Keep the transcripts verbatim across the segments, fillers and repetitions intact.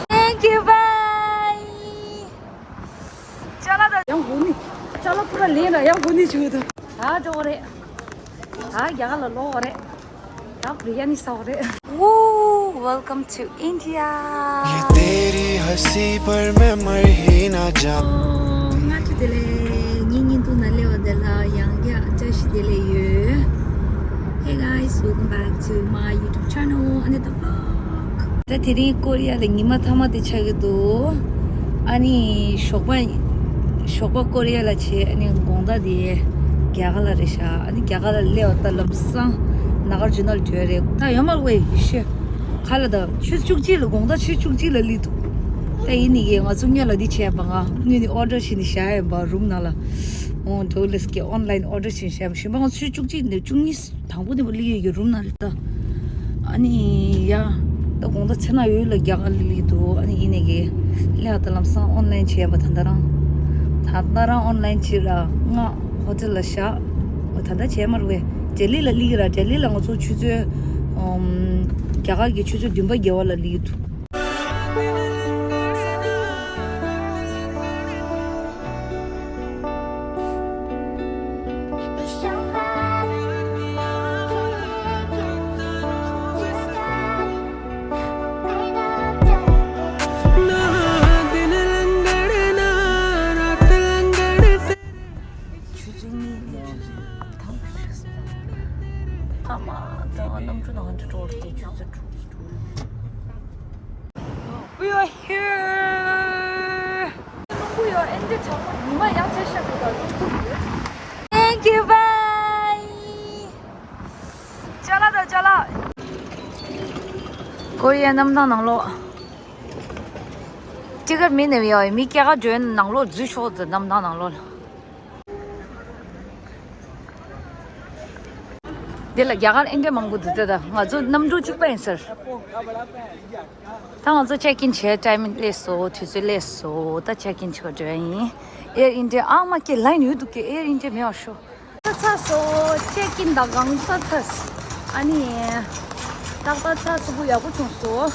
Thank you, bye. ཅ་ལག་ད་ཡང་གོ་ནི། ཅ་ལག་པུ་ར་ལེན་ར་ཡང་གོ་ནི་བྱུང་འདུག་ད་འགྲོ་གི་རེད། ད་རྒྱ་གར་ལ་ལོག་གི་རེད། ད་བི་རི་ཡ་ནི་ཟ་གི་རེད། Woo, welcome to India. ये तेरी हंसी पर मैं मर ही ना जाऊं। ང་ཚོ་དེ་ལས་ཉིན་ཉིན་དུ་ན་ལེ་བ་དེ་ལ་ཡང་བསྐྱར་བཀྲ་ཤིས་བདེ་ལེགས་ཡོད། Hey guys, welcome back to my YouTube channel, Anita Vlog. ད་དེ་རིང་ཀོ་རི་ཡ་ལ་ཉི་མ་མཐའ་མ་དེ་ཆགས་ཀྱི་འདུག་ཨ་ནི་ཞོགས་པ་ཞོགས་པ་ཀོ་རི་ཡ་ལ་བྱས། ཨ་ནི་དགོང་དག་དེ་རྒྱ་གར་ལ་རེད་ཤག་ཨ་ནི་རྒྱ་གར་ལ་སླེབས་པ་ད་ལམ་སང་ན་གར་ཇུ་ནལ་བྲོས་རེད། ད་ཡོད་མ་རེད་ཤི། ཁ་ལ་ད་ཆུ་བཅུ་གཅིག་ལ་དགོང་དག་ཆུ་བཅུ་གཅིག་ལ་སླེབས་འདུག་ད་ཡིན་ནི་གི་ང་ཚོ་སྔོན་ལ་འདི་བྱས་པ། ང་སྔོན་ནས་ཨོ་ཌར་བྱས་ནས་བཞག་ཡིན་པ་རུམ་ནང་ལ། འོང་འགྲོ་ལེས་ཀྱི་ཨོན་ལན་ཨོ་ཌར་བྱས་བཞག་ཡིན་པ། ང་ཆུ་བཅུ་གཅིག་ནས་བཅུ་གཉིས། དང་པོ་དེ་མོ་སླེབས་ཡོད་ཀྱི་རུམ་ནང་ལ་ད། ཨ་ནི་ཡ། ད་དགོང་དག་ཚེ་ན་ཡོད་ལ་རྒྱ་གར་སླེབས་ཀྱི་འདུག་ཨ་ནི་ཡིན་ནའི་གི་སླེབས་ད་ལམ་སང་ཨོན་ལན་བྱས་པ། ད་ལྟ་རང་ད་ལྟ་རང་ཨོན་ལན་བྱས་ར་ང་ཧོ་ཊེལ་ལ་བཞག་འོ་ད་ལྟ་བྱས་མ་རུང་བས། ལྡི་ལི་ལ་སླེབས་ཀྱི་ར། ལྡི་ལི་ལ་ང་ཚོ་ཆུ་ཚོད་ཨམ། རྒྱ་གར་གྱི་ཆུ་ཚོད་བདུན་པ་བརྒྱད་པ་ལ་སླེབས་ཀྱི་འདུག་ཆུ་ཚོད་གཉིས་ནས་ཆུ་ཚོད་དང་པོ་ཞིག་ཨ་མ་ད་གནམ་གྲུ་ནང་འགྲོ་འགྲོ་དེ་ཆུ་ཚོད་དྲུག་ཅུ། We are here. རླུང་བུ་ཡོད། ཨེ་འདྲ་གྲང་མོ་ཉི་མ་ཡང་ཆེ་ཤ་དགོས་པ་རླུང་བུ་ཡོད། Thank you, bye. ཅ་ལག་དང་ཅ་ལག་ཀོ་རི་ཡའི་གནམ་ཐང་ནང་ལོགས། ཊི་ཀེ་ཊི་མི་ནས་ཡོད། མི་སྐྱེལ་ག་འགྲོ་ནང་ལོགས་འཛུལ་ཤོག་ཟེར། གནམ་ཐང་ནང་ལོགས་ལ། འདི་ལ་རྒྱ་གར་ཨེ་འདྲ་མང་པོ་འདུག་ད་ལྟ་ང་ཚོ་གནམ་གྲུ་གཅིག་པ་ཡིན་ཟེར། ད་ང་ཚོ་ཅེག་ཨིན་བྱས་ཊའིམ་སླེབས་སོང་། དུས་ཚོད་སླེབས་སོང་། ད་ཅེག་ཨིན་བྱེད་པར་འགྲོ་ཡ་ཡིན། ཨེར་ཨིན་ཌི་ཡ། ཨ་མ་ཀྱེ་ལའིན་ཡོད་འདུག་ཀྱེ། ཨེར་ཨིན་ཌི་ཡ་མེད་པ་ཤོག་ད་ཚར་སོང་། ཅེག་ཨིན་དང་གང་ཚར་ཚར། ཨ་ནི། ཏག་ཏག་ཚར་སོང་། ཡག་པོ་བྱུང་སོང་།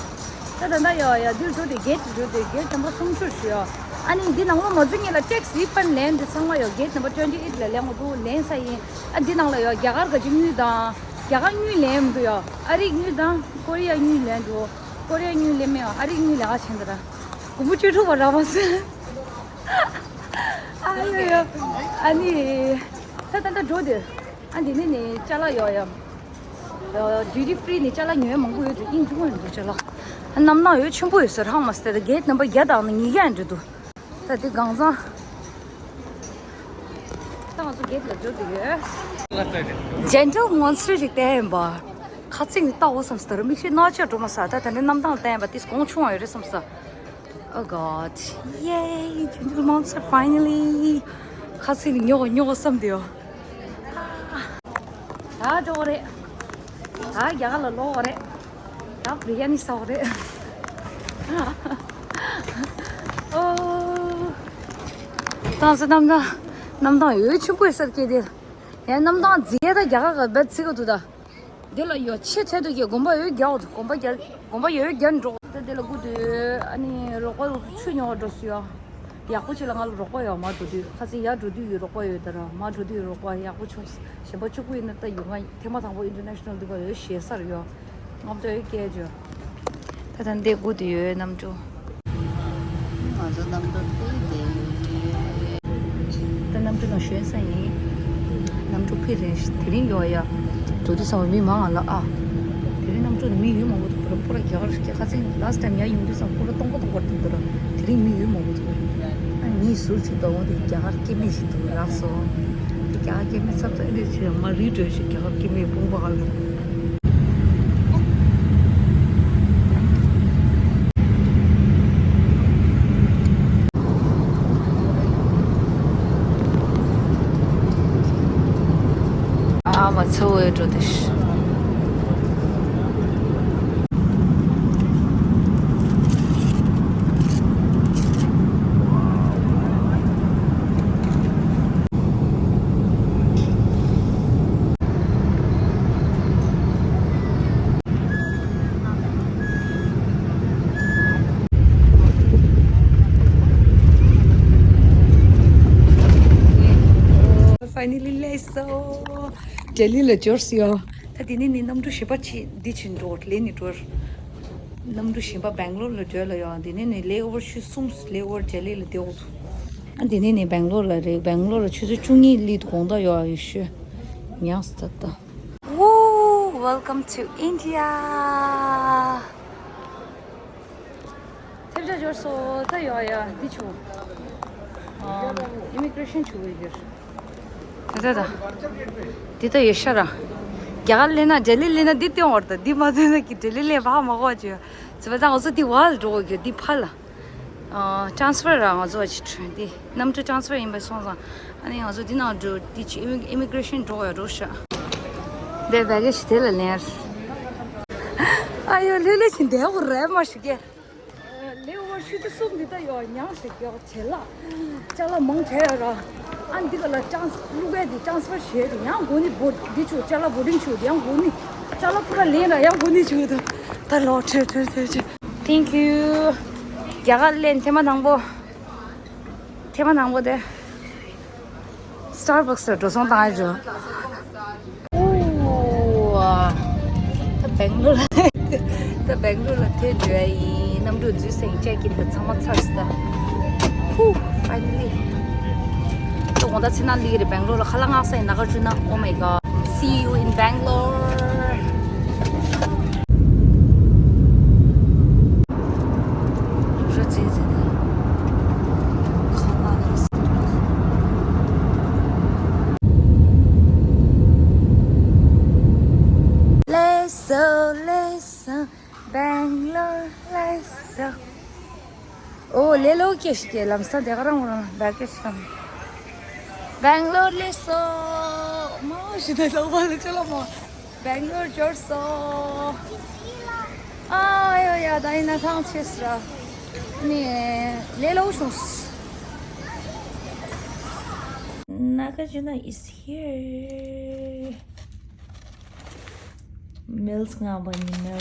ད་ད་ད་ཡ་ཡ་འདིར་འགྲོ་དེ་གེ་ཊི་འགྲོ་དེ་གེ་ཊི་ནམ་བར་སུམ་ཅུར་ཞུ་ཡ། ཨ་ནི་འདི་ནང་ལོགས་མ་འཛུལ་སྔོན་ལ་ཊེག་སི་རི་ཕན་ཌི་ལེན་དེ་ཚང་མ་ཡོད། གེ་ཊི་ནམ་བར་ཊུ་ཝེན་ཊི་ཨེ་ཊི་ལ་ལེན་དགོས་འདུག་ལེན་ས་ཡིན། ཨ་འདི་ནང་ལ་ཡོད། རྒྱ་གར་ག་ཅི་དངུལ་དང་། རྒྱ་གར་དངུལ་ལེན་མི་འདུག་ཡ། ཨ་རིའི་དངུལ་དང་ཀོ་རི་ཡ་དངུལ་ལེན་འདུག་ཀོ་རི་ཡ་དངུལ་ལེན་མེད་ཡ། ཨ་རིའི་དངུལ་ལེན་ག་བྱས་འདུག་ར། དགུ་པོ་བཅུ་དྲུག་པ་ར་བ་སི། ཨ་ཡོ་ཡོ། ཨ་ནི། ད་ད་ད་འགྲོ་དེ། ཨ་འདི་ནས་ནི་ཅ་ལག་ཡོད་ཡ། ཌིའུ་ཊི་ཕི་རི་ནས་ཅ་ལག་ཉོས་མང་པོ་ཡོད་དུ། དབྱིན་ཇི་ངོས་འདུག་ཅ་ལག་གནམ་ཐང་ཡོད་ཆེན་པོ་ཡོད་ཟེར། ཧང་མ་སྟེ་ད་གེ་ཊི་ནམ་བར་བརྒྱད་དང་ནི་ཉིས་བརྒྱ་འགྲོ་འདུག་ད་འདི་གང་ཚང་། ད་ང་ཚོ་གེ་ཊི་ལ་འགྲོ་འདོད་ཡོད། ཇེན་ཊལ་མོན་སི་ཊར་ཞིག་བསྟན་ཡིན་པ། ཁ་ཚིག་ནི་ལྟ་འོ་བསམ་སྟེ་ར་མིག་ཤེལ་གནག་ཆ་འགྲོ་མ་ས། ད་ད་ནི་གནམ་ཐང་བསྟན་པ་ཏིས་གོང་ཆུང་བ་ཡོད་རེད་བསམ་ས། Oh God, yay, ཇེན་ཊལ་མོན་སི་ཊར་ཕའི་ནལ་ལི། ཁ་ཚིག་ནི་ཉོ་གོ་ཉོ་གོ་བསམ་སྟེ་ཡོད། ད་འགྲོ་གི་རེད། ད་རྒྱ་གར་ལ་ལོག་གི་རེད། ད་བི་རི་ཡ་ནི་ཟ་གི་རེད། ཨོ། ད་ང་ཚོ་གནམ་ཐང་། གནམ་ཐང་ཡོད་ཆེན་པོ་ཡོད་ས་སྐད་དེ། ཡང་གནམ་ཐང་རྫིག་ཡ། ད་རྒྱ་གར་ག་བད་རྫིག་ག་འདུག་ད། འདི་ལ་ཡོད་ཆེ་ཐལ་དུ་གི་དགོན་པ་ཡོད་རྒྱ་འོ་དུ། དགོན་པ་རྒྱ། དགོན་པ་ཡོད་རྒྱ་འགྲོ། ད་འདི་ལ་སྒུག་དུས་ཨ་ནི་རོགས་པ་ཆུ་ཉོ་བར་འགྲོ་སུ་ཡོད། ཡག་པོ་ཅིག་ལ་ང་ལ་རོགས་པ་ཡོད། མར་འགྲོ་དུས་ཁ་སང་ཡར་འགྲོ་དུས་ཡོད་རོགས་པ་ཡོད། ད་ར་མར་འགྲོ་དུས་ཡོད་རོགས་པ་ཡག་པོ་བྱུང་། གཞན་པ་ཕྱུག་པོ་ཡིན་ན་ད་ཡོད། ང་ཐེངས་མ་དང་པོ་ཨིན་ཊར་ནེ་ཤ་ནལ་འདི་ག་ཡོད་ཞེ་སར་ཡོད། ང་ཚོ་ཡོད་སྐད་བརྗོད། ད་ད་འདི་སྒུག་དུས་ཡོད་གནམ་གྲུ། ང་ཚོ་གནམ་གྲུ་ཕེབས་བསྡད་ཡོད། ད་གནམ་གྲུ་ནང་ཞོན་ས་ཡིན། གནམ་གྲུ་ཕེབས་རེད། དེ་རིང་ཡོད་ཡ། འགྲོ་དུས་ཙམ་པ་མི་མང་ང་ལ་ཨ། དེ་རིང་གནམ་གྲུ་ནང་མི་ཡོད་མང་པོ་འདུག་པུ་ར་པུ་ར་རྒྱ་གར་རྒྱ་ཁ་ཚིག་ལ་སི་ཊ་ཊེམ་ཡར་ཡོང་དུས་ཙམ་པུ་ར་སྟོང་པ་སྟོང་པར་འདུག་ད་ར། དེ་རིང་མི་ཡོད་མང་པོ་འདུག་ཨ་ངའི་ཟུར་ཅིག་ཏུ་འོང་དེ་རྒྱ་གར་སྐྱེ་དམན་ཞིག་འདུག་ལགས་སོ། དེ་རྒྱ་གར་སྐྱེ་དམན་ཚབ་ཚ་ཨེ་འདྲ་ཞིག་མ་རིག་འགྲོ་ཞིག་རྒྱ་གར་སྐྱེ་དམན་དཔུང་པ་ཧ་ལ། ཨ་མ་ཚ་བོའི་འགྲོ་དེ་ཤི། ལྡི་ལི་ལ་འབྱོར་སོང་ཡ། ད་དེ་ནས་ནི་གནམ་གྲུ་གཞན་པ་ཅིག་འདི་ཕྱིན་འགྲོ་ལེ་ནི་འགྲོ། གནམ་གྲུ་གཞན་པ་སྦེང་ལོར་ལ་འགྲོ་ལ་ཡ། དེ་ནས་ནི་ལེ་ཨོ་ཝར་ཆུ་གསུམ་ལེ་ཨོ་ཝར་ལྡི་ལི་ལ་བསྡད་འོག་ཏུ། ཨ་དེ་ནས་ནི་སྦེང་ལོར་ལ་རེད། སྦེང་ལོར་ལ་ཆུ་ཚོད་བཅུ་གཉིས་སླེབས་དུས་དགོང་དག་ཡོད་ཡོད་ཤོད། ཉག་སི་ད་ད། Woo! Welcome to India. ཐེབས་ཆག་འབྱོར་སོང་། ད་ཡོད་ཡ་འདི་ཆུ། ཨམ། ཨི་མི་གྷི་རེ་ཤན་ཆུ་བོ་ཡོད། ད་ད་ད། འདི་ད་ཡོད་ཤ་ར། རྒྱ་གར་སླེབས་ན་ལྡི་ལི་སླེབས་ན་འདི་སྟོན་བར་ད། འདི་མ་སྟོན་ན་གི་ལྡི་ལི་སླེབས་བག་མ་གོ་ཅི། ཙི་པ་ད་ང་ཚོ་འདི་བར་འགྲོ་དགོས་ཀྱི་འདི་ཕར་ལ། ཨ། ཊ་རན་སི་ཕར་ར་ང་ཚོ་ཅི་འགྲོ་འདི་གནམ་གྲུ་ཊ་རན་སི་ཕར་ཡིན་པ་སོང་ཙང་། ཨ་ནི་ང་ཚོ་འདི་ནང་འགྲོ་འདི་ཅི་ཨི་མི་གྷི་རེ་ཤན་འགྲོ་ཡ་འགྲོ་ཤག་འདི་བེ་གེ་ཇི་དེ་ལ་ལེན་ཡ། ཨ་ཡོ་ལྷོད་ལྷོད་ཅིག་འདེའུ་རེད་མ་ཞིག་གེ། ལེའུ་བར་ཤུ་ཏི་སུམ་འདི་ད་ཡོ་ཉང་ཞིག་ཡོ་ཆེ་ལ། ཅ་ལག་མང་དྲགས་ཡོད་ར། ཨ་འདི་ག་ལ་ཊ་རན་སི་ཕར་བླུག་ཡ་འདི་ཊ་རན་སི་ཕར་བྱས་ཏེ་ཡང་སྒོ་ནི་བོ་འདི་ཆུ་ཅ་ལག་བོ་ཌིང་ཆུ་ཡང་སྒོ་ནི། ཅ་ལག་པུ་ར་ལེན་ར་ཡང་སྒོ་ནི་ཆུ་ད། ད་ལོ་ཁྲེ་ཁྲེ་ཁྲེ་ཁྲེ། Thank you. རྒྱ་གར་སླེབས་ཐེངས་མ་དང་པོ། ཐེངས་མ་དང་པོ་དེ། སི་ཊར་བྷག་སི་ལ་འགྲོ་སོང་བཏང་ཡ་འཇོ། ཨོ། ད་སྦེང་ལོར་ལ། ད་སྦེང་ལོར་ལ་ཐད་འགྲོ་ཡ་ཡིན། གནམ་གྲུ་འཛུལ་སེང་ཅེག་ཨིན་ད་ཚང་མ་ཚར་སོང་ད། ཧུ། Finally. ད་དགོང་དག་ཚེ་ན་སླེབས་ཀྱི་རེད། སྦེང་ལོར་ལ་ཁ་ལག་མངགས་ས་ཡིན་ན་ག་བྱུང་ན། Oh my god. See you in Bangalore. ལེགས་སོ་ལེགས་སོ། སྦེང་ལོར་ལེགས་སོ། ཨོ་ལེ་ལོ་ཀེ་ཤི་ཀེ་ལམ་སང་དེ་ག་རང་རང་བེ་ཀེ་ཤན། སྦེང་ལོར་ལེགས་སོ། མ་ཤི་ད་ལོ་བ་ལ་ཅི་ལ་མ། སྦེང་ལོར་འབྱོར་སོང་། ཨ་ཡོ་ཡ་ད་ཡིན་ན་ཐང་ཆད་སོང་ར། ནི་ལེ་ལོ་བྱུང་སོང་། Nagarjuna is here. མིལ་སི་མངགས་པ་ཡིན། མིལ་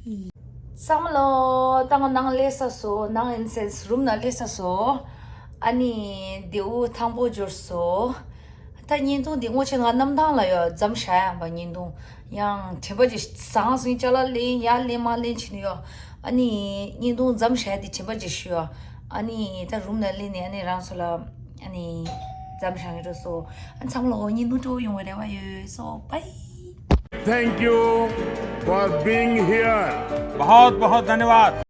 སི། ཚང་མ་ལོ། ད་ང་ནང་སླེབས་ཚར་སོང་། ནང་ཨིན་སེན་སི་རུམ་ནང་སླེབས་ཚར་སོང་། ཨ་ནི་རྡེའུ་དང་པོ་འབྱོར་སོང་། ད་བརྙན་ཐུང་འདི་སྔོན་ཆད་ང་གནམ་ཐང་ལ་ཡོད་མཚམས་བཞག་ཡང་པ་བརྙན་ཐུང་ཡང་དྲན་པ་ཅིག་ཟང་ཟིང་ཅ་ལག་ལེན་ཡ་ལེན་མ་ལེན་བྱེད་ནི་ཡོད། ཨ་ནི་བརྙན་ཐུང་མཚམས་བཞག་འདི་དྲན་པ་ཅིག་ཞུ་ཡོད། ཨ་ནི་ད་རུམ་ནང་སླེབས་ནས་ཨ་ནི་རང་ཚོ་ལ་ཨ་ནི་མཚམས་བཞག་གི་འགྲོ་སོང་། ཨ་ཚང་མ་ལ་འོ་བརྙན་ཐུང་སྤྲོ་པོ་ཡོང་བའི་རེ་བ་ཡོད། So bye. Thank you for being here. बहुत बहुत धन्यवाद.